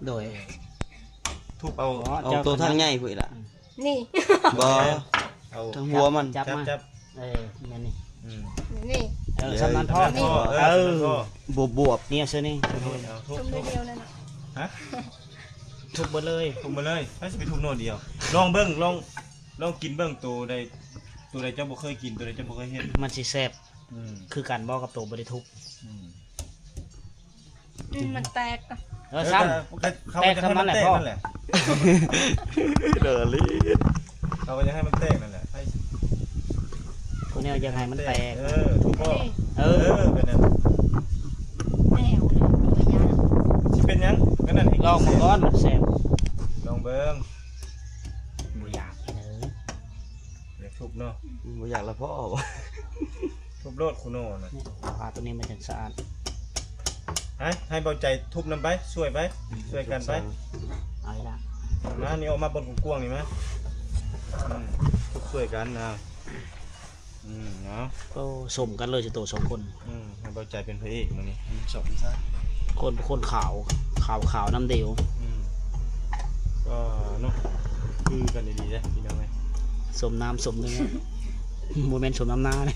ໂດຍ ທຸບເອົາ ເອົາໂຕທາງໃຫຍ່ພຸ້ນລະ ນີ້ ບໍ່ ເອົາທາງຫົວມັນ ຈັບ ຈັບມາ ຈັບ ເອີ ແມ່ນນີ້ ອືມ ນີ້ ເອີ ສ່ຳນັ້ນພໍ ເອີ ເອີ ສ່ຳນັ້ນພໍ ບວບໆ ນີ້ເອົາເຊິ່ນີ້ ເອົາທຸບ ທຸບໜ້ອຍດຽວນັ້ນນະ ຮະ ທຸບເບິດເລີຍ ທຸບເບິດເລີຍ ໃຜຊິໄປທຸບໜ້ອຍດຽວ ລອງເບິ່ງ ລອງ ລອງກິນເບິ່ງ ໂຕໃດ ໂຕໃດເຈົ້າບໍ່ເຄີຍກິນ ໂຕໃດເຈົ້າບໍ່ເຄີຍເຮັດ ມັນຊິແຊບ ອືມ ຄືກັນບໍ່ກັບໂຕບໍ່ໄດ້ທຸບ ອືມ ອືມ ມັນແຕກ ເອີ ເອີ ຊ້ຳ ເອີ ເຂົາ ແຕກສ່ຳນັ້ນແຫຼະ ເຂົາກໍຢາກໃຫ້ມັນແຕກນັ້ນແຫຼະ ເອີ ເຂົາກໍຢາກໃຫ້ມັນແຕກນັ້ນແຫຼະ ໃຜ ຜູ້ແນວຢາກໃຫ້ມັນແຕກ ແຕກ ເອີ ຖືກບໍ່ ເອີ ເອີ ເປັນຫຍັງ ແນວເລີຍ ຊິເປັນຫຍັງ ກໍນັ້ນ ລອງເບິ່ງກ່ອນ ມັນແຊບ ລອງເບິ່ງ ບໍ່ຢາກເດີ ຢາກທຸບເນາະ ບໍ່ຢາກລະພໍ ທຸບໂລດຄູໂນນະ ນີ້ ຜ້າໂຕນີ້ມັນຈັ່ງສະອາດ ໃຫ້ ໃຫ້ເບົາໃຈທຸບນຳໄປ ຊ່ວຍໄປ ອືມ ຊ່ວຍກັນໄປ ເອົາອີກລະ ມານີ້ ອອກມາບ່ອນກວ້າງໆນີ້ມາ ອືມ ທຸບຊ່ວຍກັນນະ ອືມ ເອົາ ໂອ້ ສົມກັນເລີຍ ໂຕສອງຄົນ ອືມ ໃຫ້ເບົາໃຈເປັນພະເອກມື້ນີ້ ສອງຊະ ຄົນ ຄົນຂາວ ຂາວໆ ນຳດຽວ ອືມ ກໍເນາະ ຄືກັນດີໆເດ້ພີ່ນ້ອງເອີຍ ສົມນ້ຳສົມເນື້ອ ບໍ່ແມ່ນສົມນ້ຳນາເດ້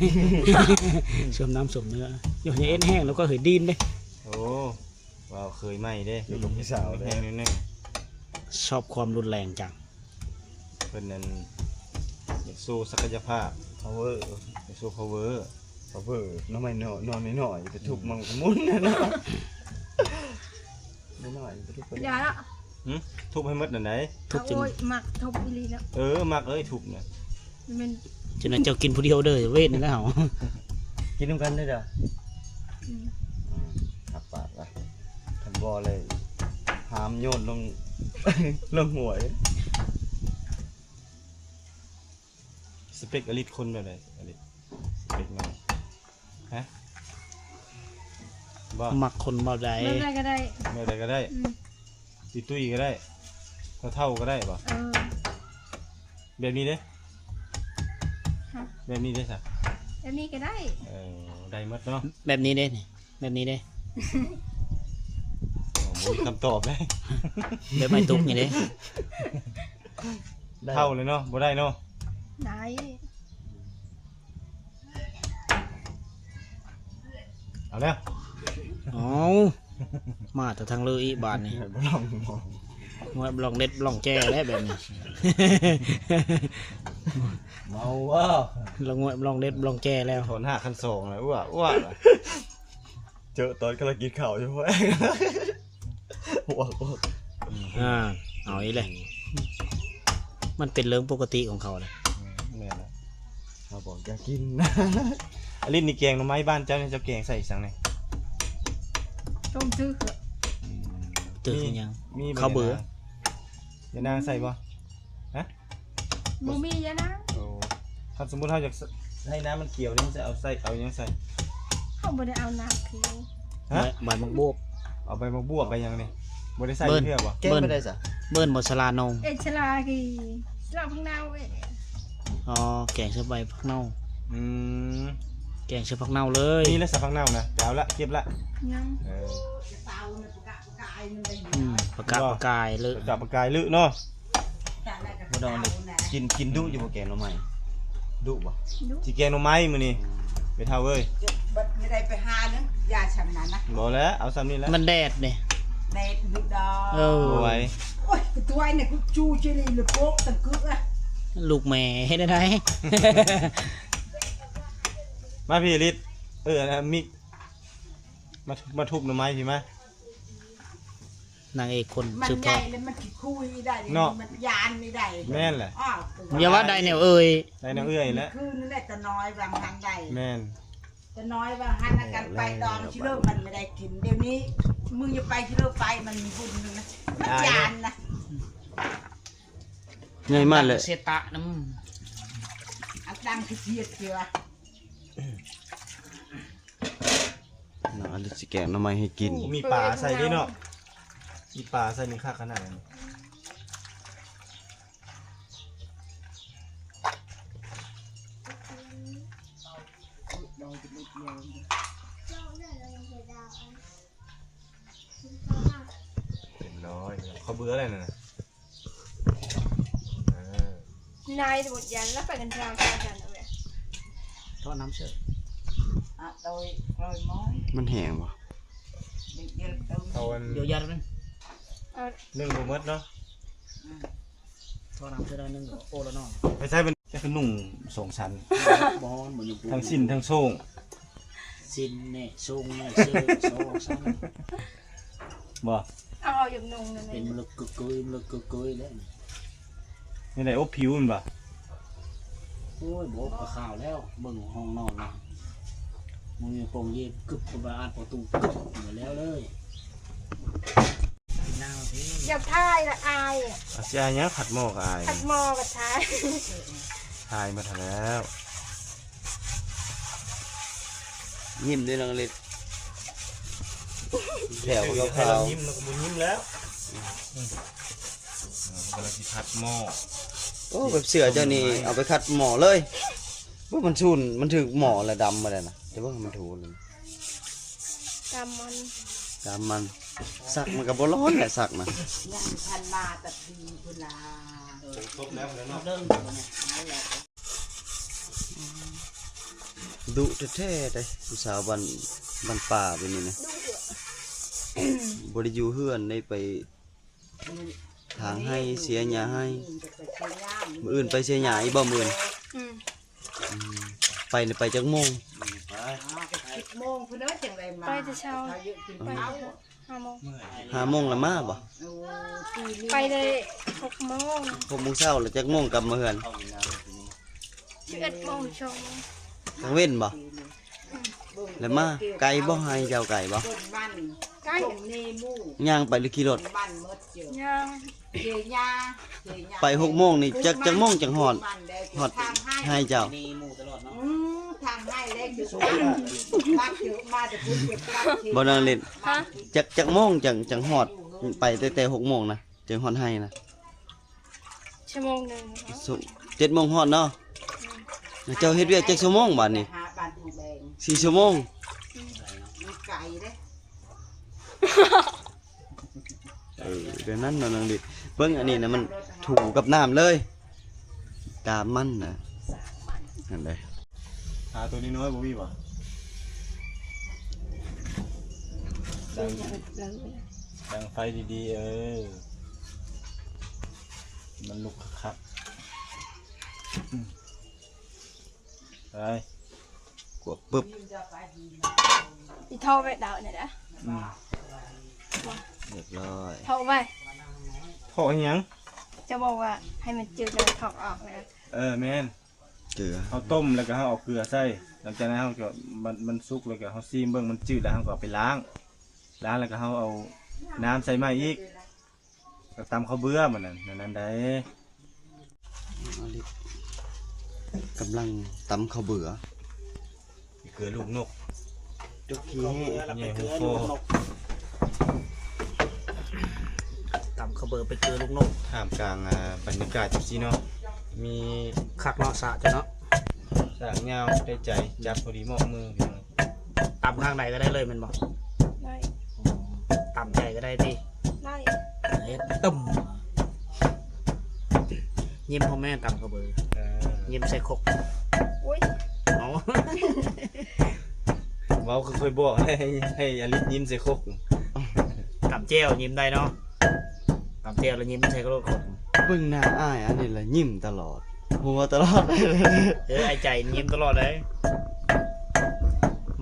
ສົມນ້ຳສົມເນື້ອ ຢູ່ໃນເອັນແຫ້ງແລ້ວກໍເຮີຍດີນເດ້ ໂອ້ ວ່າເຄີຍໃໝ່ເດ້ ຢູ່ກັບຜູ້ສາວເດ້ ແຫ້ງໜ້ອຍໜຶ່ງ ຊອບຄວາມຮຸນແຮງຈັງ ເພິ່ນນັ້ນຢາກໂຊສັກກະຍະພາບ ພາວເວີ ຢາກໂຊພາວເວີ ພາວເວີ ໜໍ່ໄມ້ໜໍ່ ໜໍ່ນ້ອຍໆ ໄປທຸບມັນກະໝຸນເນາະ ໜໍ່ນ້ອຍໆ ໄປທຸບ ຢ່າລະ ຫຶ ທຸບໃຫ້ໝົດນັ້ນໃດ ທຸບຈົນ ໂອ້ຍ ມັກທຸບອີ່ຫຼີເນາະ ເອີ ມັກເອີຍ ທຸບນະ ແມ່ນ ຈັ່ງນັ້ນເຈົ້າກິນຜູ້ດຽວເດີ ເວດນີ້ແລ້ວ ກິນນຳກັນເດີ ອືມ ອືມ ຫັກປາກລະ ຄັນບໍ່ເລີຍ ຫາມໂຍນລົງ ລົງຫ້ວຍ ສະເປັກອະລິດຄົນແບບໃດ ອະລິດ ສະເປັກແນວ ຮະ ບໍ່ ມັກຄົນແບບໃດ ແບບໃດກໍໄດ້ ແບບໃດກໍໄດ້ ອືມ ຕຸ້ຍໆກໍໄດ້ ເຖົ້າໆກໍໄດ້ບໍ່ ເອີ ແບບນີ້ເດ້ ຮະ ແບບນີ້ເດ້ຊະ ແບບນີ້ກໍໄດ້ ເອີ ໄດ້ໝົດເນາະ ແບບນີ້ເດ້ນີ້ ແບບນີ້ເດ້ ໂອ້ ບໍ່ມີຄຳຕອບເດ້ ແບບໄມ້ຕຸກນີ້ເດ້ ໄດ້ ເຖົ້າເລີຍເນາະ ບໍ່ໄດ້ເນາະ ໄດ້ ເອົາແລ້ວ ເອົາ ມາແຕ່ທາງເລີອີກບາດນີ້ ບໍ່ລອງ ບໍ່ລອງເດັດບໍ່ລອງແຈ້ແລ້ວແບບນີ້ ເມົາເວົ້າ ລອງງວດ ລອງເດັດ ລອງແຈແລ້ວ ຖອນຫ້າຂັ້ນສອງແລ້ວ ອ້ວ ອ້ວ ເຈີຕອນກຳລັງກິນເຂົ້າຢູ່ ອ້ວ ອ້ວ ອ່າ ເອົາອີກແລ້ວ ມັນເປັນເລື່ອງປົກກະຕິຂອງເຂົາແຫຼະ ອືມ ແມ່ນລະ ເຂົາບອກຢ່າກິນ ອາລິດນີ້ແກງໜໍ່ໄມ້ບ້ານເຈົ້ານີ້ ເຈົ້າແກງໃສ່ອີ່ຫຍັງນີ້ ຕົ້ມຈືກ ອືມ ຈືກອີ່ຫຍັງ ມີ ມີ ເຂົ້າເບືອ ຍານາງ ຍານາງໃສ່ບໍ່ ຮະ? ບໍ່ມີຫຍັງນະ ໂອ້ ຄັນສົມມຸດເຮົາຢາກໃຫ້ນ້ຳມັນຂຽວນີ້ ເຮົາຈະເອົາໃສ່ ເອົາຫຍັງໃສ່? ເຮົາບໍ່ໄດ້ເອົານ້ຳຂຽວ ຮະ? ໃບ ໃບໝາກບວບ ເອົາໃບໝາກບວບ ໃບຫຍັງນີ້ ບໍ່ໄດ້ໃສ່ເທື່ອບໍ່? ແກງໄປໄດ້ຊະ ເບິ່ນບໍ່ ສະຫຼາໜົງ ເອັດສະຫຼາກີ ສະຫຼາຜັກເນົ່າເອ ອໍ ແກງໃສ່ໃບຜັກເນົ່າ ອືມ ແກງໃສ່ຜັກເນົ່າເລີຍ ມີແລ້ວຊະ ຜັກເນົ່ານະ ໄປເອົາລະ ເກັບລະ ຍັງ ເອີ ອືມ ປະກະປະກາຍເລີຍ ປະກະປະກາຍເລີຍເນາະ ບໍ່ດອງເລີຍ ກິນ ກິນດຸຢູ່ບໍ່ແກງໜໍ່ໄມ້? ດຸບໍ່? ດຸ ຊິແກງໜໍ່ໄມ້ມື້ນີ້ ແມ່ເຖົ້າເອີຍ ບໍ່ໄດ້ໄປຫາເນາະ ຢ່າຊ່ຳນັ້ນນະ ບໍ່ແລ້ວ ເອົາຊ່ຳນີ້ແຫຼະ ມັນແດດເດ້ ແດດດຸດອກ ເອີ ບໍ່ໄຫວ ໂອ້ຍ ກະຕົວນີ້ກູຈູຈີລີລະໂປະຕັງກຶກອະ ລູກແມ່ເຮັດແນວໃດ ມາພີລິດ ເອີ ອັນນັ້ນມີ ມາ ມາທຸບໜໍ່ໄມ້ພີ້ມາ ນາງເອກຄົນ ມັນໃຫຍ່ແລ້ວມັນຂີ້ຄຸຍໄດ້ເນາະ ມັນຢ້ານນີ້ໄດ້ ແມ່ນແຫຼະ ຢ່າວ່າໄດ້ແນວເອີຍ ໄດ້ແນວເອື້ອຍແຫຼະ ຄືນັ້ນແຫຼະ ຕານ້ອຍວ່າງຫັ້ນໄດ້ ແມ່ນ ຕານ້ອຍວ່າງຫັ້ນນະ ກັນໄປດອງຊິເລີ ມັນບໍ່ໄດ້ກິນ ດຽວນີ້ມຶງຢ່າໄປຊິເລີໄປ ມັນມີບຸນນະ ຢ້ານນະ ໃຫຍ່ມາກແຫຼະ ເສຍຕະນຳ ອັນດັງຄືສຽດເທື່ອ ນ້ອງອາລິດຊິແກງໜໍ່ໄມ້ໃຫ້ກິນ ໂອ້ ມີປາໃສ່ເດ້ເນາະ ມີປາໃສ່ນີ້ຄັກຂະໜາດນັ້ນ ເປັນ ເຂົາເບື່ອແລ້ວນັ້ນນະ. ນາຍໝົດຢັນແລ້ວ ໄປກັນເທື່ອກັນເອົາແມ່. ເທາະນ້ຳເສີ ອະໂຕຍໂຕຍມອຍ ມັນແຫ້ງບໍ່? ເອົາອັນ ດຽວຢັນມັນ ເອົາ ໜຶ່ງບໍ່ໝົດເນາະ. ອືມ ເທາະນ້ຳເສີໜ້ອຍໜຶ່ງ ໂອ້ລະເນາະ. ໄປໃຊ້ມັນ ຈັກກະນຸ່ງສອງຊັ້ນ ບໍ່ຮ້ອນບໍ່ຢູ່ ທັງສິ້ນທັງໂສ້ງ ສິ້ນແນ່ ໂສ້ງແນ່ ເສີໂຊງຊັ້ນ. ບໍ່ ເອົາ ເອົາຢາກນຸ່ງນັ້ນ ເປັນມະລຶກກຶກກຶຍ ມະລຶກກຶກກຶຍແລ້ວ. ນີ້ໄດ້ອົບຜິວແມ່ນບໍ່? ໂອ້ຍ ບໍ່ອົບກໍຂາວແລ້ວ ເບິ່ງຫ້ອງນອນລະ ມັນມີໂປ່ງເຢັນ ກຶບເຂົ້າໄປ ອັດປະຕູ ກຶບ ໝົດແລ້ວເລີຍ. ຢາກຖ່າຍລະອາຍ. ອາ ຊິອາຍຫຍັງ? ຂັດໝໍ້ກໍອາຍ ຂັດໝໍ້ກໍຖ່າຍ ຖ່າຍໝົດຫັ້ນແລ້ວ. ຍິ້ມເດ້ນ້ອງເລັດ ແຖວຂາວໆ ຍິ້ມແລ້ວກໍບໍ່ຍິ້ມແລ້ວ. ອືມ ກຳລັງຊິຂັດໝໍ້. ໂອ້ ແບບເສື້ອເຈົ້ານີ້ເອົາໄປຂັດໝໍ້ເລີຍ. ບໍ່ ມັນຊຸ່ນ ມັນຖືກໝໍ້ລະດຳໝົດແລ້ວນະ. ແຕ່ເບິ່ງມັນຖູເລີຍ ຕາມມັນ ຕາມມັນ. ຊັກມັນກໍບໍ່ຮ້ອນແຫຼະ ຊັກນະ. ຍັງທັນມາແຕ່ປີພຸ້ນລະ ຄົບແລ້ວເນາະ. ດຸແທ້ໆເດ້ ຜູ້ສາວບ້ານ ບ້ານປ່າແບບນີ້ນະ ບໍ່ໄດ້ຢູ່ເຮືອນໄດ້ ໄປຖາງໄຮ່ເສຍຫຍ້າໄຮ່. ມື້ອື່ນໄປເສຍຫຍ້າອີກບໍ່ມື້ອື່ນ? ອືມ ອືມ ໄປນີ້ໄປຈັກໂມງ? ສິບໂມງພຸ້ນເດີ ຈັ່ງໄດ້ມາ ໄປແຕ່ເຊົ້າ ໄປຫ້າໂມງ ຫ້າໂມງລະມາບໍ່? ໂອ້ ໄປໄດ້ຫົກໂມງ ຫົກໂມງເຊົ້າ. ລະຈັກໂມງກັບມາເຮືອນ? ສິບເອັດໂມງ ສອງໂມງ ກາງເວັນບໍ່? ອືມ ລະມາ ໄກບໍ່? ໄຮ່ເຈົ້າໄກບໍ່? ໄກ ຍ່າງໄປຫຼືຂີ່ລົດ? ຍ່າງ ໄປຫົກໂມງນີ້ ຈັກ ຈັກໂມງຈັ່ງຮອດ ຮອດໄຮ່ເຈົ້າ? ບໍ່ນອນຫຼິ້ນ ຮະ ຈັກ ຈັກໂມງຈັ່ງ ຈັ່ງຮອດ ໄປແຕ່ ແຕ່ຫົກໂມງນະ ຈຶ່ງຮອດໄຮ່ນະ? ຊົ່ວໂມງໜຶ່ງ ເຈັດໂມງຮອດເນາະ. ອືມ ແລ້ວເຈົ້າເຮັດວຽກຈັກຊົ່ວໂມງບາດນີ້? ສີ່ຊົ່ວໂມງ. ອືມ ມັນໄກເດ້. ເອີ ແບບນັ້ນເນາະນ້ອງດິດ. ເບິ່ງອັນນີ້ນະ ມັນຖູກັບນ້ຳເລີຍ ຕາມມັນນະ. ນັ້ນເດ້ ຫາໂຕນ້ອຍໆບໍ່ມີບໍ່? ດັງ ດັງໄຟດີໆ ເອີ ມັນລຸກຄັກໆ. ອືມ ໄປ ກວດປຶບ ອີ່ທໍ່ໄວ້ດາວນີ້ນະ. ອືມ ຮຽບຮ້ອຍ ເທາະໄວ້ ເທາະອີ່ຫຍັງ? ຈະບອກວ່າໃຫ້ມັນຈືດແລ້ວເທາະອອກນະ. ເອີ ແມ່ນ ເກືອ ເຮົາຕົ້ມແລ້ວກໍເຮົາເອົາເກືອໃສ່ ຫຼັງຈາກນັ້ນເຮົາກໍ ມັນ ມັນສຸກແລ້ວກໍເຮົາຊີມເບິ່ງ ມັນຈືດແລ້ວເຮົາກໍເອົາໄປລ້າງ ລ້າງແລ້ວກໍເຮົາເອົານ້ຳໃສ່ໃໝ່ອີກ. ກໍຕຳເຂົ້າເບືອມັນນັ້ນ ນັ້ນໃດ. ກຳລັງຕຳເຂົ້າເບືອ ເກືອລູກນົກ ຈົກຂີ້ແຫ້ງ ໃຫຍ່ຫົວຄໍ. ຕຳເຂົ້າເບືອໄປເກືອລູກນົກ ທ່າມກາງ ອາ ບັນຍາກາດຈັ່ງຊີ້ເນາະ. ມີ ຄັກເນາະ ສະເຈົ້າເນາະ ສາກຍາວໄດ້ໃຈ ຈັບພໍດີເໝາະມື. ຕຳຂ້າງໃດກໍໄດ້ເລີຍແມ່ນບໍ່? ໄດ້. ອໍ ຕຳໃຈກໍໄດ້ຕິ? ໄດ້. ເຮັດຕຶ້ມ ຍິ້ມພໍ່ແມ່ຕຳເຂົ້າເບີ ເອີ ຍິ້ມໃສ່ຄົກ. ໂອ້ຍ ເອົາ ເວົ້າຄືຂ້ອຍບອກໃຫ້ ໃຫ້ອາລິດຍິ້ມໃສ່ຄົກ. ຕຳແຈ່ວຍິ້ມໄດ້ເນາະ ຕຳແຈ່ວແລ້ວຍິ້ມໃສ່ໂລດຄົກ. ເບິ່ງໜ້າອ້າຍອັນນີ້ລະຍິ້ມຕະຫຼອດ ຫົວຕະຫຼອດ. ເອີ ອ້າຍໃຈຍິ້ມຕະຫຼອດເລີຍ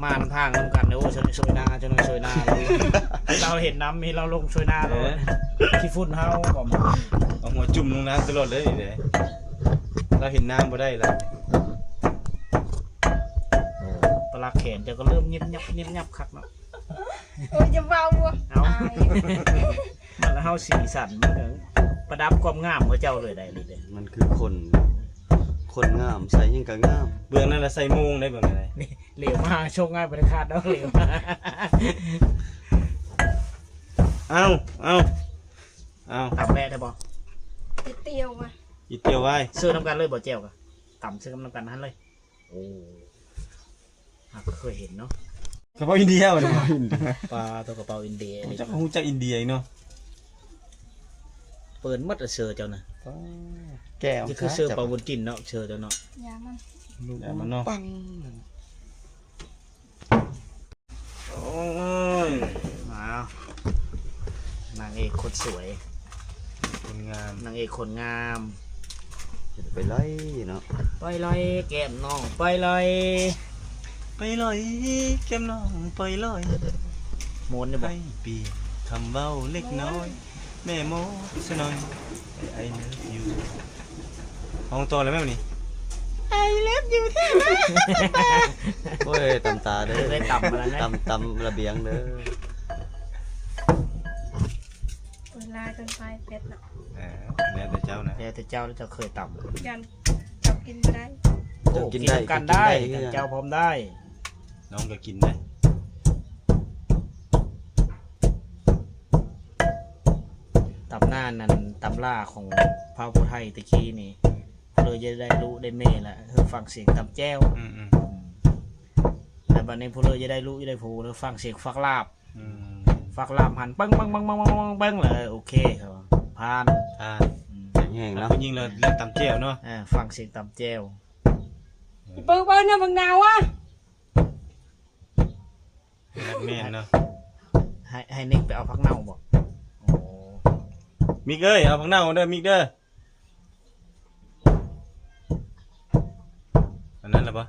ມານຳທາງນຳກັນ. ໂອ້ ຊາວນີ້ຊ່ວຍນາ ຊາວນີ້ຊ່ວຍນາ ລາວເຫັນນ້ຳມີລາວລົງຊ່ວຍນາໂລດ. ເອີ ຂີ້ຝຸ່ນເຮົາ ເອົາຫົວຈຸ່ມລົງນ້ຳຕະຫຼອດເລີຍເດ້ ລາວເຫັນນ້ຳບໍ່ໄດ້ລະ. ປະລັກແຂນເຈົ້າກໍເລີ່ມຍິບຍັບ ຍິບຍັບຄັກເນາະ. ໂອ້ຍ ຢ່າເວົ້າ ເອົາ ອາຍ ມັນລະເຮົາສີສັນ ມັນກໍປະດັບຄວາມງາມຂອງເຈົ້າເລີຍໄດ໋ນີ້ເດ້. ມັນຄືຄົນ ຄົນງາມ ໃສ່ຫຍັງກໍງາມ. ເບື້ອງນັ້ນລະໃສ່ໂມງໄດ໋ ເບື້ອງນັ້ນ ນີ້ ເຫຼວມາ ໂຊກງ່າຍບໍ່ໄດ້ຂາດດອກ ເຫຼວມາ. ເອົາ ເອົາ ເອົາ ຕຳແລະໄດ້ບໍ່? ຕິດຕຽວວ່າ ຕິດຕຽວໄວ້ ເສີນຳກັນເລີຍບໍ່? ແຈ່ວກະຕຳເສີນຳກັນຫັ້ນເລີຍ. ໂອ້ ຫາກເຄີຍເຫັນເນາະ ກະເປົາອິນເດຍ. ປາໂຕ ກະເປົາອິນເດຍ ຮູ້ຈັກ ຮູ້ຈັກອິນເດຍອີກເນາະ. ເປີນໝົດລະເຊີເຈົ້ານະ. ປ້າ ແກ້ວ ຄືເຊີປາວຸນກິນເນາະ ເຊີເຈົ້າເນາະ. ຢ່າມັນ ລູກ ຢ່າມັນເນາະ ປັງ. ໂອ້ຍ ອ້າວ ນາງເອກຄົນສວຍ ຄົນງາມ ນາງເອກຄົນງາມ. ເຮັດໄປລອຍເນາະ ໄປລອຍແກ້ມນ້ອງ ໄປລອຍ ໄປລອຍແກ້ມນ້ອງ ໄປລອຍ. ມ່ວນຢູ່ບໍ່? ໃຫ້ປ່ຽນຄຳເວົ້າເລັກນ້ອຍ ແມ່ໝໍສະໜ້ອຍ I love you. ຮ້ອງຕໍ່ແລ້ວແມ່ນບໍ່ນີ້? I love you ແທ້ນະ. ໂອ້ຍ ຕຳຕາເດີ ເລີຍຕຳມາແລ້ວນະ ຕຳ ຕຳລະບຽງເດີ. ເວລາຈົນໄຟເປັດເນາະ. ເອີ ແລ້ວແຕ່ເຈົ້ານະ ແລ້ວແຕ່ເຈົ້າ ແລ້ວເຈົ້າເຄີຍຕຳ. ຢ້ານເຈົ້າກິນບໍ່ໄດ້ ໂອ້ ເຈົ້າກິນໄດ້ ກິນນຳກັນໄດ້ ເຈົ້າພ້ອມໄດ້ ນ້ອງກໍກິນໄດ້. ຕຳນານນັ້ນ ຕຳລາຂອງພະຜູ້ໄທແຕ່ກີ້ນີ້ ຜູ້ເລີຍຈະໄດ້ລູກໄດ້ເມຍລະ ເຮີຟັງສຽງຕຳແຈ່ວ. ອືມໆ ແລ້ວບັດນີ້ຜູ້ເລີຍຈະໄດ້ລູກຈະໄດ້ຜົວ ເລີຍຟັງສຽງຝັກລາບ. ອືມ ຝັກລາບຫັ້ນ ປຶ້ງໆໆໆໆ ແລ້ວໂອເຄ ເຂົາວ່າຜ່ານ ຜ່ານ. ອືມ ແຮງເນາະ ຜູ້ຍິງລະເລື່ອງຕຳແຈ່ວເນາະ. ເອີ ຟັງສຽງຕຳແຈ່ວ. ອີປຶ້ງເບິ່ງນະບັກນາວະ. ແມ່ນເນາະ ໃຫ້ ໃຫ້ນິກໄປເອົາຜັກເນົ່າບໍ່? ໂອ້ ມິກເອີຍ ເອົາຜັກເນົ່າເດີມິກເດີ. ອັນນັ້ນລະບໍ່?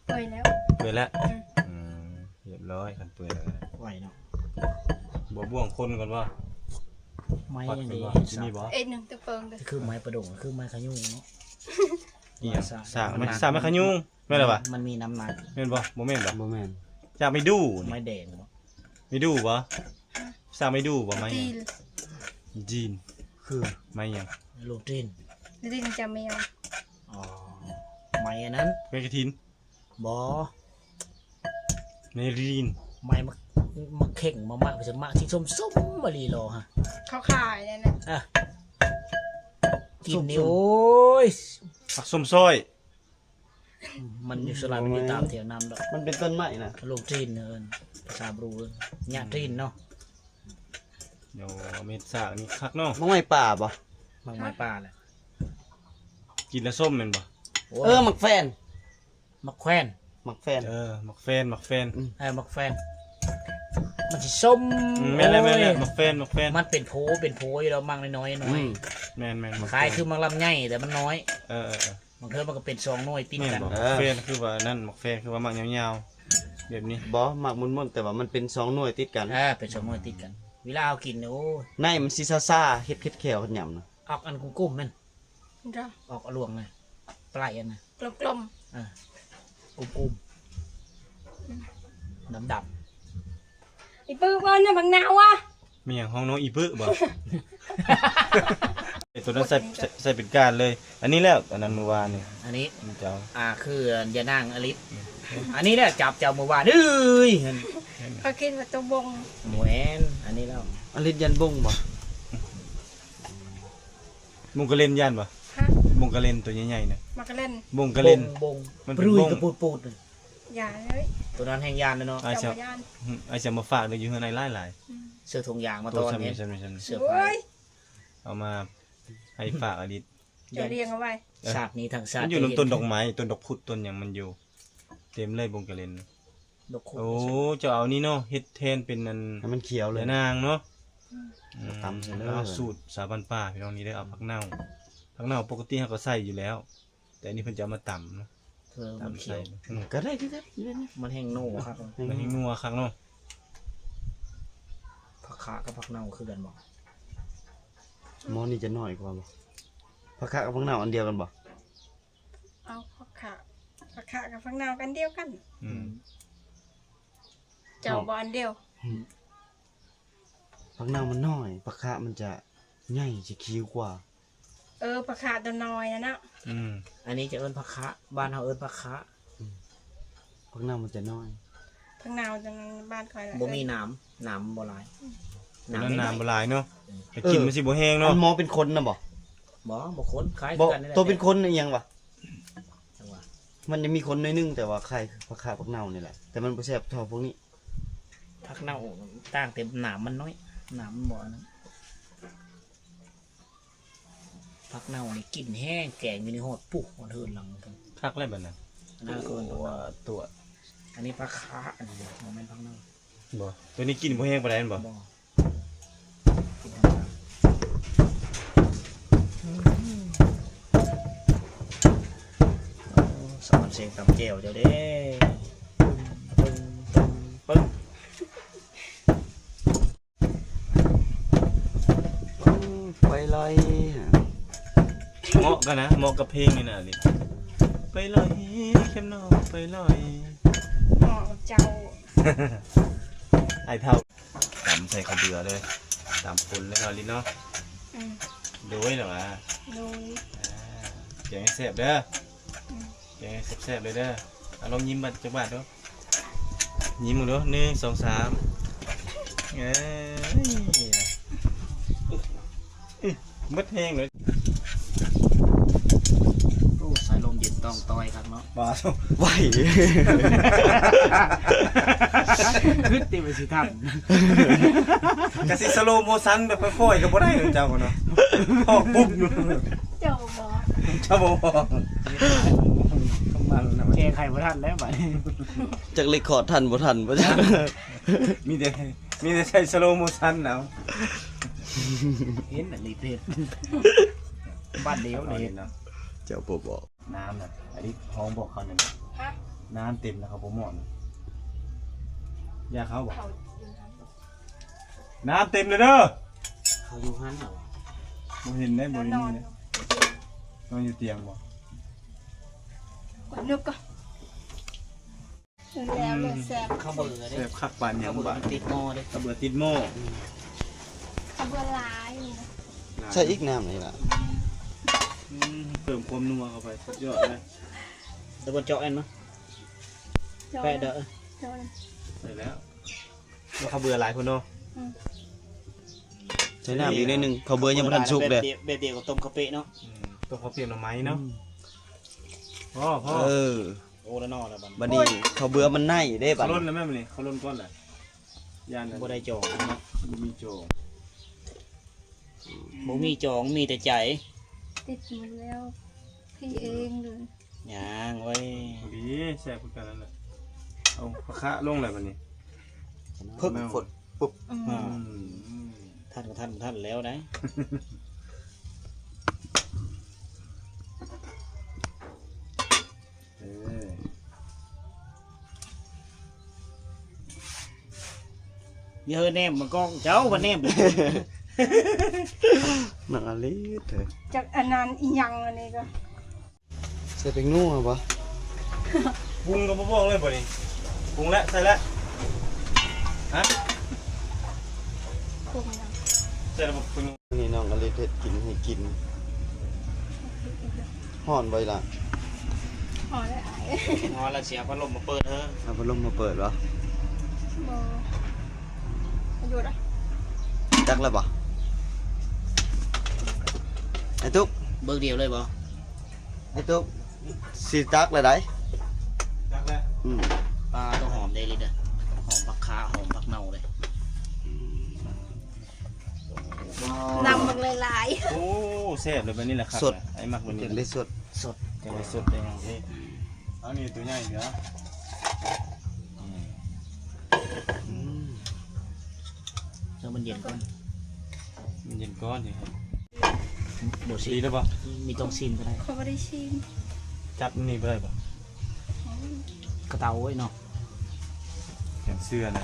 ເປື່ອຍແລ້ວ ເປື່ອຍແລ້ວ. ອືມ ອືມ ຮຽບຮ້ອຍ ຄັນເປື່ອຍແລ້ວ ໄວເນາະ. ບໍ່ບ່ວງຄົນກ່ອນບໍ່? ໄມ້ຫຍັງນີ້ ມີບໍ່? ເອັດໜຶ່ງຕະເປີງເດີ ຄືໄມ້ປະດົງ ຄືໄມ້ຂະຍຸງເນາະ. ອີຫຍັງ? ສາກ ມັນ ສາກໄມ້ຂະຍຸງ. ແມ່ນລະວະ? ມັນມີນ້ຳໜັກ ແມ່ນບໍ່? ບໍ່ແມ່ນບໍ່? ບໍ່ແມ່ນ ຈາກໄມ້ດູ່ນີ້ ໄມ້ແດງບໍ່? ໄມ້ດູ່ບໍ່? ສາກໄມ້ດູ່ບໍ່? ໄມ້ຫຍັງ? ຈີນ ຄືໄມ້ຫຍັງ? ລູກຈີນ ຈີນຈະແມວ. ອໍ ໄມ້ອັນນັ້ນ ໄມ້ກະຖິນບໍ່? ໄມ້ລີນ ໄມ້ໝາກ ໝາກເຂັງ ໝາກ ໝາກ ໝາກທີ່ສົ້ມໆ ມາລີລໍຮະ ເຂົາຂາຍນັ້ນນະ. ອ່ະ ກິນນີ້ ໂອ້ຍ ຜັກສົ້ມຊອຍ. ມັນຢູ່ສວນຫຼາຍ ມັນຢູ່ຕາມແຖວນ້ຳດອກ. ມັນເປັນຕົ້ນໄມ້ນະ ລູກຈີນເອີ້ນ ພາສາບຣູເອີ້ນຫຍ້າຈີນເນາະ. ໂອ້ ເມັດສາກນີ້ຄັກເນາະ. ໝາກໄມ້ປ່າບໍ່? ໝາກໄມ້ປ່າແຫຼະ. ກິນແລ້ວສົ້ມແມ່ນບໍ່? ໂອ້ຍ ເອີ ໝາກແຟນ ໝາກແຄວນ ໝາກແຟນ ເອີ ໝາກແຟນ ໝາກແຟນ. ອືມ ເອີ ໝາກແຟນ ມັນຊິສົ້ມ. ອືມ ແມ່ນແລ້ວ ໂອ້ຍ ແມ່ນແລ້ວ ໝາກແຟນ ໝາກແຟນ. ມັນເປັນໂພ ເປັນໂພຢູ່ດອກ ໝາກນ້ອຍໆ ນ້ອຍ. ອືມ ແມ່ນໆ ຄ້າຍຄືໝາກລຳໄຍ ແຕ່ມັນນ້ອຍ. ເອີໆ ບາງເທື່ອມັນກໍເປັນສອງໜ່ວຍຕິດກັນ. ແມ່ນບໍ່? ເອີ ໝາກແຟນຄືວ່ານັ້ນ ໝາກແຟນຄືວ່າໝາກຍາວໆແບບນີ້. ບໍ່ ໝາກມົນໆ ແຕ່ວ່າມັນເປັນສອງໜ່ວຍຕິດກັນ. ເອີ ເປັນສອງໜ່ວຍຕິດກັນ. ເວລາເຮົາກິນນີ້ ໂອ້ຍ ໃນມັນຊິຊາໆ ເຮັດເຜັດແຂ້ວ ຄັນຫຍັງນະ. ອອກອັນກົມໆ ແມ່ນ ອອກອະຫຼວງນະ ປາຍອັນນະ ກົມໆ ເອີ ກົມໆ ອືມ ດຳໆ. ອີປຶ້ເບິ່ງນະບັກນາວະ. ແມ່ນຫຍັງ ຫ້ອງນ້ອງອີປຶບໍ່? ໄອ້ຕົວນັ້ນໃສ່ ໃສ່ ໃສ່ເປັນການເລີຍ. ອັນນີ້ແລ້ວ ອັນນັ້ນມື້ວານນີ້ ອັນນີ້ເຈົ້າ ອ່າ ຄືຢານາງອະລິດ. ອືມ ອັນນີ້ແຫຼະຈັບເຈົ້າມື້ວານ ເອີຍ ເຂົາຄິດວ່າຕົວບົງ. ບໍ່ແມ່ນ ອັນນີ້ແລ້ວ ອະລິດຢ້ານບົງບໍ່? ບົງກະເລັນຢ້ານບໍ່? ຮະ? ບົງກະເລັນຕົວໃຫຍ່ໆນະ ບັງກະເລັນ ບົງກະເລັນ ບົງ ມັນເປັນບົງ ປຸດໆ. ຢ່າເລີຍ ຕົວນັ້ນແຮ່ງຢ້ານເນາະ. ອ້າຍເສື້ອ ເຈົ້າບໍ່ຢ້ານ ອືມ ອ້າຍເສື້ອມາຝາກເດີ ຢູ່ເຮືອນອ້າຍຫຼາຍໆ. ອືມ ເສື້ອໂຄງຢາງມາຕ້ອນແມ່ນ ເສື້ອ ເສື້ອ ໂອ້ຍ ເອົາມາໃຫ້ຝາກອະລິດ ເຈົ້າລ້ຽງເອົາໄວ້. ເອີ ຊາດນີ້ທັງຊາດ ມັນຢູ່ນຳຕົ້ນດອກໄມ້ ຕົ້ນດອກພຸດ ຕົ້ນຫຍັງມັນຢູ່ເຕັມເລີຍ ບົງກະເລັນ. ໂອ້ ເຈົ້າເອົານີ້ເນາະ ເຮັດແທນເປັນອັນ ໃຫ້ມັນຂຽວເລີຍ ຍານາງເນາະ. ອືມ ຕຳໃສ່ເລີຍ ສູດສາວບ້ານປ່າ ພີ່ນ້ອງ. ນີ້ເດີ ເອົາຜັກເນົ່າ ຜັກເນົ່າປົກກະຕິເຮົາກໍໃສ່ຢູ່ແລ້ວ ແຕ່ອັນນີ້ເພິ່ນຈະເອົາມາຕຳເນາະ. ເອີ ຕຳໃສ່ ມັນຂຽວ ອືມ ກໍໄດ້ຄືກັນ ມັນແຮ່ງນົວຄັກ ມັນແຮ່ງນົວຄັກເນາະ. ຜັກຂະກັບຜັກເນົ່າຄືກັນບໍ່? ໝໍນີ້ຈະໜ້ອຍກວ່າບໍ່? ຜັກຂະກັບຜັກເນົ່າອັນດຽວກັນບໍ່? ເອົາຜັກຂະ ຜັກຂະກັບຜັກເນົ່າກັນດຽວກັນ. ອືມ ເຈົ້າບໍ່ອັນດຽວ. ອືມ ຜັກເນົ່າມັນນ້ອຍ ຜັກຂະມັນຈະໃຫຍ່ ຈະຂຽວກວ່າ. ເອີ ຜັກຂະຕົວນ້ອຍນະເນາະ. ອືມ ອັນນີ້ຈະເອີ້ນຜັກຂະ ບ້ານເຮົາເອີ້ນຜັກຂະ. ອືມ ຜັກເນົ່າມັນຈະນ້ອຍ ຜັກເນົ່າຕົວນັ້ນບ້ານຂ້ອຍລະ ບໍ່ມີໜາມ ໜາມບໍ່ຫຼາຍ. ອືມ ໜາມ ໜາມບໍ່ຫຼາຍເນາະ. ອືມ ແຕ່ກິນມັນຊິບໍ່ແຮງເນາະ. ອັນໝໍເປັນຄົນນະບໍ່? ບໍ່ ບໍ່ຄົນ ຄ້າຍຄືກັນນີ້ແຫຼະ. ໂຕເປັນຄົນອີຫຍັງວະ? ມັນຍັງມີຂົນໜ້ອຍໜຶ່ງ ແຕ່ວ່າຄ້າຍຜັກຂະຜັກເນົ່ານີ້ແຫຼະ ແຕ່ມັນບໍ່ແຊບເທົ່າພວກນີ້. ຜັກເນົ່າຕ່າງແຕ່ໜາມມັນນ້ອຍ ໜາມມັນບໍ່ອັນນັ້ນ. ເນົ່ານີ້ກິ່ນແຮງ ແກງຢູ່ໃນຮອດປຸ ຮອດເຮືອນຫຼັງເພິ່ນ ຄັກແລ້ວບັດນັ້ນ ອັນນັ້ນເອີ້ນຜັກເນົ່າ ຕົວະ ອັນນີ້ຜັກຄາ ອັນນີ້ບໍ່ແມ່ນຜັກເນົ່າ ບໍ່ ຕົວນີ້ກິ່ນບໍ່ແຮງປານໃດແມ່ນບໍ່? ບໍ່ ກິນທຳມະດາ ອືມ ໂອ້ ສະອອນສຽງຕຳແຈ່ວເຈົ້າເດ້ ປຶ້ງ ປຶ້ງ ປຶ້ງ. ໄປລອຍ ເໝາະກັນນະ ເໝາະກັບເພງນີ້ນະນີ້ ໄປລອຍເຂັມນ້ອງໄປລອຍ ເໝາະກັບເຈົ້າ ອ້າຍເຖົ້າ ຕຳໃສ່ເຂົ້າເບືອເລີຍ ຕຳປົນເລີຍເນາະ ລິນເນາະ ອືມ ໂດຍລະວ່າ ໂດຍ ອ່າ ແກງໃຫ້ແຊບເດີ ອືມ ແກງໃຫ້ແຊບໆເລີຍເດີ ເອົາລອງຍິ້ມບັດຈັກບາດດູ ຍິ້ມເບິ່ງດູ ໜຶ່ງ ສອງ ສາມ ເອີຍ ໝົດແຮງເລີຍ ໂອ້ ສາຍລົມເຢັນຕ້ອງຕ່ອຍຄັກເນາະ ບາດ ໄວ ຄຶດຕິວ່າຊິທັນ ກະຊິສະໂລໂມຊັນແບບຄ່ອຍໆ ກະບໍ່ໄດ້ເນາະ ເຈົ້າເນາະ ອອກປຸບ ເຈົ້າບໍ່ ເຈົ້າບໍ່ ແກ້ໄຂບໍ່ທັນແລ້ວບາດນີ້ ຈັກເລກຄອດທັນບໍ່ທັນບໍ່ຈັກ ມີແຕ່ ມີແຕ່ໃຊ້ສະໂລໂມຊັນເອົາ ເຫັນອັນນີ້ເພັດ ບາດດຽວເລີຍເນາະ ເຈົ້າບໍ່ບອກ ນ້ຳນະ ອາລິດ ຫ້ອງບອກເຂົານັ້ນ ຮະ ນ້ຳເຕັມແລ້ວເຂົາບໍ່ໝອນ ຢາກເຂົ້າບໍ່? ເຂົາຢູ່ຫັ້ນ ນ້ຳເຕັມແລ້ວເດີ ເຂົາຢູ່ຫັ້ນເນາະ ບໍ່ເຫັນໄດ້ ບໍ່ໄດ້ມີໄດ້ ນອນຢູ່ຕຽງບໍ່? ນອນຢູ່ຕຽງບໍ່? ກວດນົກກ່ອນ ແລ້ວເລີຍແຊບ ເຂົ້າເບືອເດ້ ແຊບຄັກປານຫຍັງບາດ ເຂົ້າເບືອຕິດໝໍ້ເດ້ ເຂົ້າເບືອຕິດໝໍ້ ອືມ ເຂົ້າເບືອຫຼາຍນີ້ນະ ໃສ່ອີກນ້ຳນີ້ລະ ອືມ ເພີ່ມຄວາມນົວເຂົ້າໄປ ສຸດຍອດເລີຍ ແລ້ວບໍ່ເຈາະແອນມາ ເຈາະ ແປະເດີ ເຈາະ ໃສ່ແລ້ວ ແລ້ວເຂົ້າເບືອຫຼາຍພຸ້ນເນາະ ອືມ ໃສ່ນ້ຳອີກໜ້ອຍໜຶ່ງ ເຂົ້າເບືອຍັງບໍ່ທັນສຸກເດ້ ແບບດຽວ ແບບດຽວກັບຕົ້ມເຂົ້າເປະເນາະ ອືມ ຕົ້ມເຂົ້າປຽກໜໍ່ໄມ້ເນາະ ອືມ ພໍ ພໍ ເອີ ໂອ້ ລະນໍລະບັດ ບັດນີ້ເຂົ້າເບືອມັນໄນເດ້ບັດ ເຂົ້າລົນແລ້ວແມ່ນບັດນີ້ ເຂົ້າລົນກ່ອນແຫຼະ ຢ້ານນັ້ນ ບໍ່ໄດ້ຈອງເນາະ ບໍ່ມີຈອງ ບໍ່ມີຈອງ ມີແຕ່ໃຈ ຕິດໝົດແລ້ວ ພີເອງເລີຍ ຍ່າງເວີຍ ພໍດີ ແຊບຄືກັນນັ້ນແຫຼະ ເອົາຜັກຄະລົງແລ້ວບັດນີ້ ປຶບ ຟົດ ປຶບ ອືມ ອືມ ທັນກໍທັນ ທັນແລ້ວໄດ໋ ເອີ ຢ່າເຮີແນມມາກ້ອງເຈົ້າ ມາແນມ ນາງອາລີດເທີ ຈັກອັນນັ້ນອີ່ຫຍັງອັນນີ້ກໍ ໃສ່ແປ້ງນົວບໍ່? ປຸງກໍບໍ່ບອກເລີຍບໍ່ນີ້? ປຸງແລ້ວ ໃສ່ແລ້ວ ຮະ? ປຸງແລ້ວ ໃສ່ແລ້ວບໍ່? ປຸງ ນີ້ນ້ອງອາລິດເຮັດກິນໃຫ້ກິນ. ຮ້ອນບໍ່ອີ່ຫຼ້າ? ຮ້ອນແລ້ວອ້າຍ ຮ້ອນແລ້ວ ຊິເອົາພັດລົມມາເປີດເຮີ. ເອົາພັດລົມມາເປີດບໍ່? ບໍ່ ຢູ່ເດີ. ຕັກແລ້ວບໍ່? ໄອ້ຕຸກ ເບີດຽວເລີຍບໍ່? ໄອ້ຕຸກ ຊິຕັກແລ້ວໃດ໋. ຕັກແລ້ວ ອືມ ປາ ຕ້ອງຫອມເດ້ລິດເດີ ຫອມຜັກຄາ ຫອມຜັກເນົ່າເດ້. ນຳບັກຫຼາຍໆ. ໂອ້ ແຊບເລີຍ ແບບນີ້ແຫຼະຄັກ. ສົດ ໄອ້ມັກແບບນີ້ ຈັ່ງໄດ້ສົດ ສົດ ຈັ່ງໄດ້ສົດໄດ້ຫຍັງເດ້. ເອົານີ້ຕົວໃຫຍ່ເດີ ອືມ ໃຫ້ມັນເຢັນກ່ອນ ມັນເຢັນກ່ອນຊິ. ບໍ່ຊິ ດີແລ້ວບໍ່? ມີຕ້ອງຊີມກໍໄດ້ ຂ້ອຍບໍ່ໄດ້ຊີມ. ຈັບນີ້ບໍ່ໄດ້ບໍ່? ກະເຕົາເວີຍເນາະ ຈັ່ງເຊື່ອນະ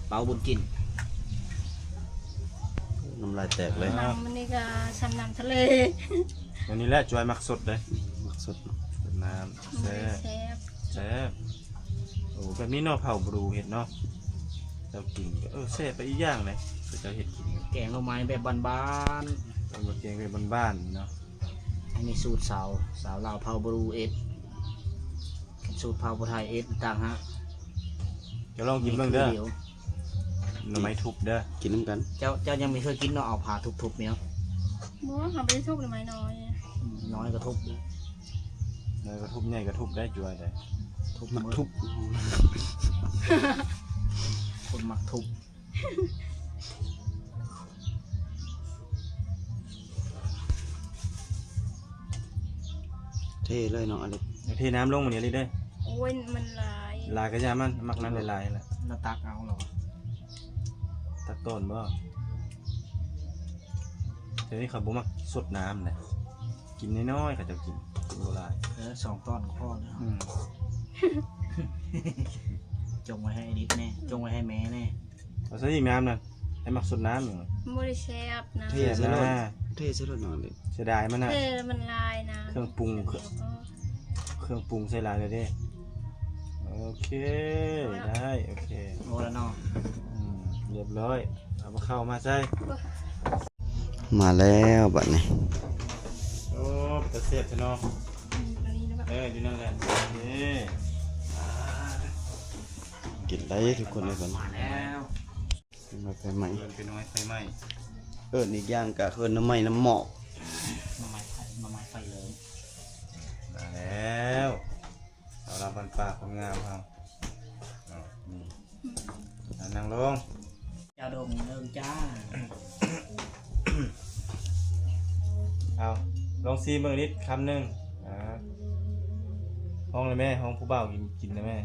ເປົາບຸນກິນ. ນ້ຳລາຍແຕກເລີຍ. ນ້ຳມັນນີ້ກໍຊ່ຳນ້ຳທະເລ. ອັນນີ້ແຫຼະຈອຍມັກສົດເດ້ ມັກສົດ ສົດນ້ຳ ແຊບ ແຊບ ແຊບ. ໂອ້ ແບບນີ້ເນາະ ເຜົາບຣູເຮັດເນາະ ເຈົ້າກິນກໍ ເອີ ແຊບໄປອີກຢ່າງເດ້ ເຂົາເຈົ້າເຮັດກິນ. ແກງໜໍ່ໄມ້ແບບບ້ານໆ ເອົາມາແກງແບບບ້ານໆເນາະ. ອັນນີ້ສູດສາວ ສາວລາວເຜົ່າບຣູເຮັດ ສູດເຜົ່າຜູ້ໄທເຮັດຕ່າງຫາກ. ຈະລອງກິນເບິ່ງເດີ ໜໍ່ໄມ້ທຸບເດີ ກິນນຳກັນ. ເຈົ້າ ເຈົ້າຍັງບໍ່ເຄີຍກິນເນາະ ເອົາຜາທຸບໆນີ້ເນາະ. ບໍ່ ເຮົາບໍ່ໄດ້ທຸບໜໍ່ໄມ້ນ້ອຍ ນ້ອຍກໍທຸບ ນ້ອຍກໍທຸບ ໃຫຍ່ກໍທຸບໄດ້ ຈວຍໄດ້. ທຸບ ມັກທຸບ ຄົນມັກທຸບ. ເທເລີຍເນາະ ອາລິດ ເທນ້ຳລົງມື້ນີ້ ອາລິດເອີຍ. ໂອ້ຍ ມັນຫຼາຍ. ຫຼາຍກໍຢ່າມັນ ມັກນ້ຳຫຼາຍໆແຫຼະ. ລະຕັກເອົາລະ ຕັກຕອນບໍ່? ດຽວນີ້ເຂົາບໍ່ມັກສົດນ້ຳນະ ກິນນ້ອຍໆ ເຂົາເຈົ້າກິນ ກິນບໍ່ຫຼາຍ. ເອີ ສອງຕອນກໍພໍແລ້ວ. ອືມ ຈົ່ງໄວ້ໃຫ້ອາລິດແດ່ ຈົ່ງໄວ້ໃຫ້ແມ່ແດ່. ເອົາໃສ່ອີກນ້ຳນະ ໃຫ້ມັກສົດນ້ຳ. ບໍ່ໄດ້ແຊບນະ. ເທໃສ່ໂລດ ເທໃສ່ໂລດນ້ອງເດ້. ເສຍດາຍມັນນະ ເທແລ້ວມັນຫຼາຍນະ. ເຄື່ອງປຸງ ເຄື່ອງປຸງໃສ່ຫຼາຍແລ້ວເດ້. ໂອເຄ ໄດ້ ໂອເຄ ພໍແລ້ວເນາະ. ອືມ ຮຽບຮ້ອຍ ເອົາເຂົ້າມາໃສ່. ມາແລ້ວບັດນີ້. ໂອ້ ເປັນຕາແຊບແທ້ເນາະ. ອືມ ອັນນີ້ນະ ເອີ ຢູ່ນັ້ນແຫຼະ. ເອີ ກິນໄດ້ທຸກຄົນເລີຍບັດນີ້. ມາແລ້ວ ໜໍ່ໄມ້ໄຟໄໝ້ ເອີ້ນເປັນໜໍ່ໄມ້ໄຟໄໝ້. ເອີ້ນອີກຢ່າງກະເອີ້ນໜໍ່ໄມ້ນ້ຳໝອກ ໜໍ່ໄມ້ໄຟ ໜໍ່ໄມ້ໄຟເລີງ. ມາແລ້ວ ສາວລາວບ້ານປ່າຄົນງາມເຮົາ. ເອົາ ນີ້ ອືມ ອ່ະ ນັ່ງລົງ. ເຈົ້າດົງເລີງຈ້າ. ເອົາ ລອງຊີມເບິ່ງນິດຄຳໜຶ່ງ. ອ່າ ຮ້ອງເລີຍແມ່ ຮ້ອງຜູ້ບ່າວກິນ ກິນເລີຍແມ່.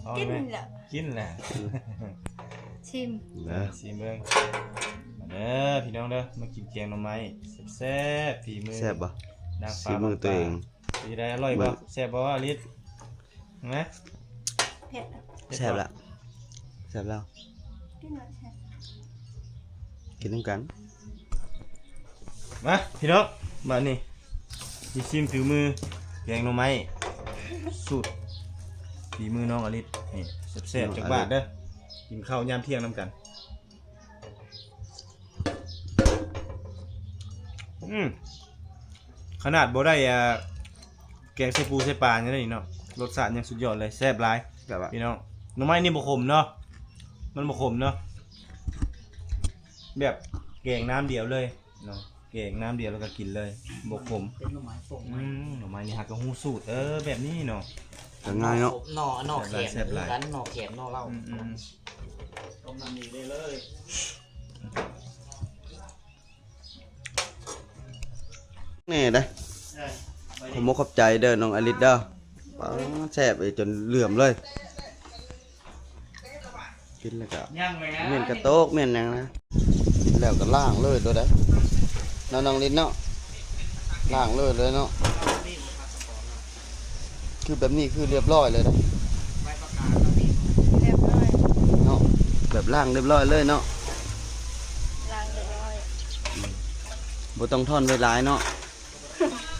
ຮ້ອງເລີຍແມ່ ກິນແຫຼະ ກິນແຫຼະ. ຊີມ ເດີ ຊີມເບິ່ງ. ມາເດີພີ່ນ້ອງເດີ ມາກິນແກງໜໍ່ໄມ້ແຊບໆ ຝີມື ແຊບບໍ່? ນາງຟ້າ ຝີມືຕົວເອງ. ເປັນຈັ່ງໃດ ອະລ່ອຍບໍ່? ແຊບບໍ່ ອາລິດ? ນະ ເຜັດ ເຜັດ ແຊບລະ ແຊບແລ້ວ ກິນແລ້ວແຊບ ກິນນຳກັນ. ມາພີ່ນ້ອງ ບາດນີ້ຊິຊີມຝີມືແກງໜໍ່ໄມ້ ສູດຝີມືນ້ອງອາລິດ ນີ້ແຊບໆ. ອືມ ຈັກບາດເດີ ກິນເຂົ້າຍາມທ່ຽງນຳກັນ. ອືມ ຂະໜາດບໍ່ໄດ້ ອ່າ ແກງໃສ່ປູໃສ່ປາຫຍັງນີ້ເນາະ ລົດຊາດຍັງສຸດຍອດເລີຍ ແຊບຫຼາຍ. ແບບວ່າ ພີ່ນ້ອງ ໜໍ່ໄມ້ນີ້ບໍ່ຂົມເນາະ ມັນບໍ່ຂົມເນາະ ແບບແກງນ້ຳດຽວເລີຍເນາະ ແກງນ້ຳດຽວແລ້ວກໍກິນເລີຍ ບໍ່ຂົມ. ເປັນໜໍ່ໄມ້ປົງ ອືມ ໜໍ່ໄມ້ນີ້ຫາກໍຮູ້ສູດ ເອີ ແບບນີ້ເນາະ ກໍງ່າຍເນາະ. ໜໍ່ ໜໍ່ແຂມ ແຊບຫຼາຍ ຄືກັນ ໜໍ່ແຂມ ໜໍ່ເຫຼົ້າ. ອືມໆ ຕົ້ມນ້ຳນີ້ໄດ້ເລີຍ. ແນ່ເດ້ ຂອບອົກຂອບໃຈເດີນ້ອງອາລິດເດີ. ປາດ ແຊບອີ່ ຈົນເຫຼືອມເລີຍ. ກິນແລ້ວກໍ ຍັງແລ້ວ ເໝັນກະໂຕກເໝັນຫຍັງນະ ກິນແລ້ວກໍລ້າງເລີຍໂລດໃດ໋ ເນາະນ້ອງລິດເນາະ ລ້າງເລີຍເລີຍເນາະ. ຄືແບບນີ້ຄືລຽບຮ້ອຍເລີຍເດ້ ລຽບຮ້ອຍເນາະ ແບບລ້າງລຽບຮ້ອຍເລີຍເນາະ ລ້າງລຽບຮ້ອຍ ອືມ ບໍ່ຕ້ອງທອນໄວ້ຫຼາຍເນາະ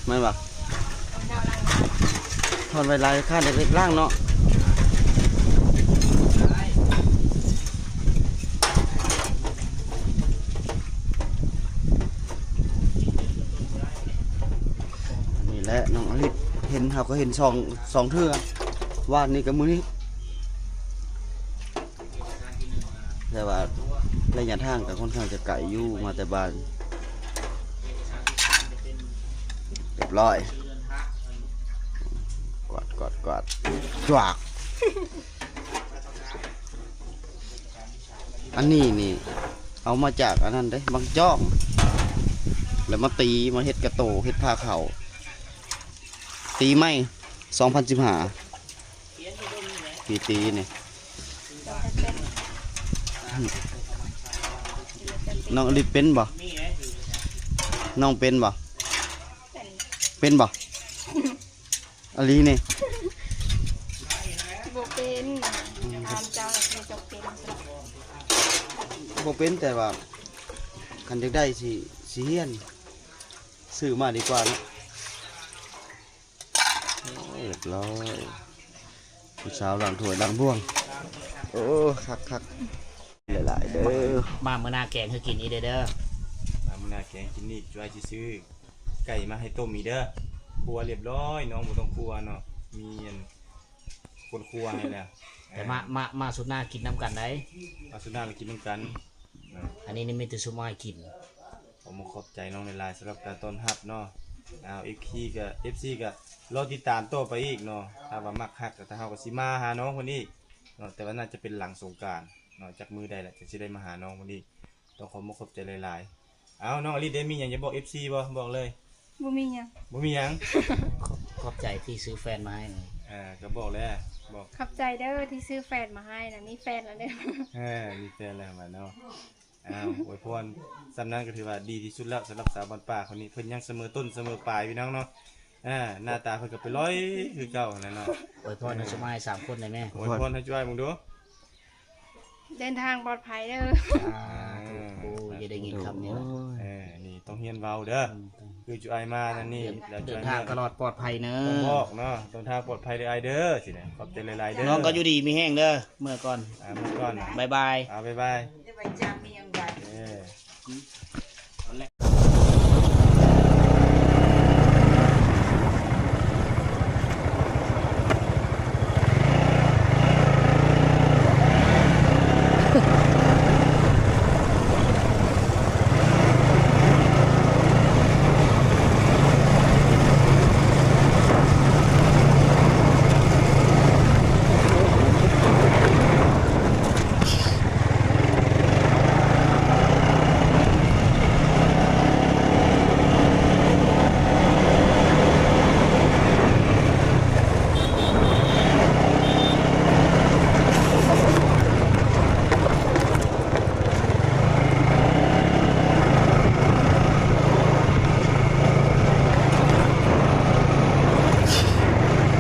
ແມ່ນບໍ່? ທອນໄວ້ຫຼາຍຄ້ານເລັກໆລ້າງເນາະ. ນີ້ແຫຼະນ້ອງອາລິດ ເຫັນ ເຮົາກໍເຫັນສອງ ສອງເທື່ອ ວານນີ້ກັບມື້ນີ້ ແຕ່ວ່າໄລຍະທາງກໍຄ່ອນຂ້າງຈະໄກຢູ່ ມາແຕ່ບ້ານ. ຮຽບຮ້ອຍ ກວາດ ກວາດ ກວາດ ຈວກ. ອັນນີ້ນີ້ ເອົາມາຈາກອັນນັ້ນເດ້ ບາງຈອກ ແລ້ວມາຕີ ມາເຮັດກະໂຕ ເຮັດພາເຂົ້າ ຕີໃໝ່ ສອງພັນສິບຫ້າ ປີຕີນີ້. ນ້ອງອາລິດເປັນບໍ່? ນ້ອງເປັນບໍ່? ເປັນບໍ່? ອາລີນີ້ ບໍ່ເປັນ ອືມ ຖາມເຈົ້າ ເຈົ້າເປັນ ບໍ່ເປັນ ແຕ່ວ່າຄັນຢາກໄດ້ຊິ ຊິຮຽນ ຊື້ມາດີກວ່າເນາະ. ໂອ້ ຮຽບຮ້ອຍ ຜູ້ສາວລ້າງຖ້ວຍລ້າງບ່ວງ. ໂອ້ ຄັກໆ ຫຼາຍໆເດີ ມາມື້ໜ້າແກງໃຫ້ກິນອີກເດີ ເດີ ມາມື້ໜ້າແກງກິນອີກ ຈວຍຊິຊື້ໄກ່ມາໃຫ້ຕົ້ມອີກເດີ. ຄົວຮຽບຮ້ອຍ ນ້ອງບໍ່ຕ້ອງຄົວເນາະ ມີອັນຄົນຄົວໃຫ້ແລ້ວ ແຕ່ມາ ມາ ມາສຸດໜ້າກິນນຳກັນໄດ໋ ມາສຸດໜ້າກໍກິນນຳກັນ. ອັນນີ້ນີ້ມີແຕ່ຊຸມອ້າຍກິນ. ຂໍຂອບໃຈນ້ອງຫຼາຍໆ ສຳລັບການຕ້ອນຮັບເນາະ. ອ້າວ ເອັຟຊີ ກໍ ເອັຟຊີ ກໍລໍຕິດຕາມຕໍ່ໄປອີກເນາະ ຖ້າວ່າມັກຮັກກໍ ທາງເຮົາກໍຊິມາຫານ້ອງເພິ່ນອີກເນາະ ແຕ່ວ່າໜ້າຈະເປັນຫຼັງສົງການເນາະ ຈັກມື້ໃດລະ ຈັ່ງຊິໄດ້ມາຫານ້ອງເພິ່ນອີກ. ຕ້ອງຂໍຂອບໃຈຫຼາຍໆ. ເອົ້າ ນ້ອງອາລິດ ໄດ້ມີຫຍັງຈະບອກ ເອັຟຊີ ບໍ່? ບອກເລີຍ. ບໍ່ມີຫຍັງ ບໍ່ມີຫຍັງ. ຂອບ ຂອບໃຈທີ່ຊື້ແຟນມາໃຫ້. ເອີ ກໍບອກແລ້ວ ບອກ ຂອບໃຈເດີທີ່ຊື້ແຟນມາໃຫ້ນະ ມີແຟນແລ້ວເດີ. ເອີ ມີແຟນແລ້ວເນາະ. ອ້າວ ອວຍພອນສ່ຳນັ້ນກໍຖືວ່າດີທີ່ສຸດແລ້ວ ສຳລັບສາວບ້ານປ່າຄົນນີ້ ເພິ່ນຍັງສະເໝີຕົ້ນສະເໝີປາຍ ພີ່ນ້ອງເນາະ. ເອີ ໜ້າຕາເພິ່ນກໍເປັນຮ້ອຍຄືເກົ່າຫັ້ນແຫຼະເນາະ. ອວຍພອນໃຫ້ຊຸມອ້າຍສາມຄົນໄດ້ແມ? ອວຍພອນໃຫ້ຊຸມອ້າຍເບິ່ງດູ. ເດີນທາງປອດໄພເດີ. ສາທຸ. ໂອ້ ຢ່າໄດ້ຍິນຄຳນີ້ລະ. ເອີ ນີ້ຕ້ອງຮຽນເວົ້າເດີ. ອືມ ຄືຈຸອ້າຍມານັ້ນນີ້ ເດີນ ເດີນທາງຕະຫຼອດປອດໄພເນີ. ຕ້ອງບອກເນາະ ເດີນທາງປອດໄພເດີອ້າຍເດີ ຊີ້ນະ. ຂອບໃຈຫຼາຍໆເດີ. ນ້ອງກໍຢູ່ດີມີແຮງເດີ. ເມືອກ່ອນ. ອ່າ ເມືອກ່ອນ. ບາຍບາຍ. ອ່າ ບາຍບາຍ. ເອີ.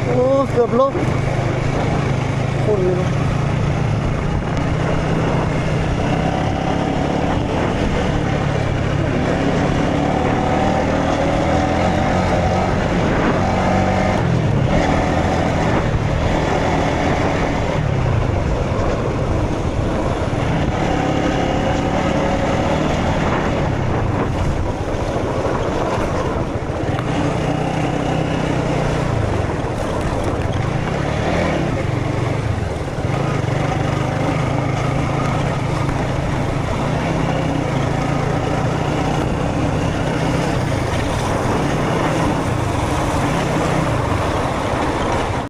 ໂອ້ ເກືອບລົບ. ຄົນ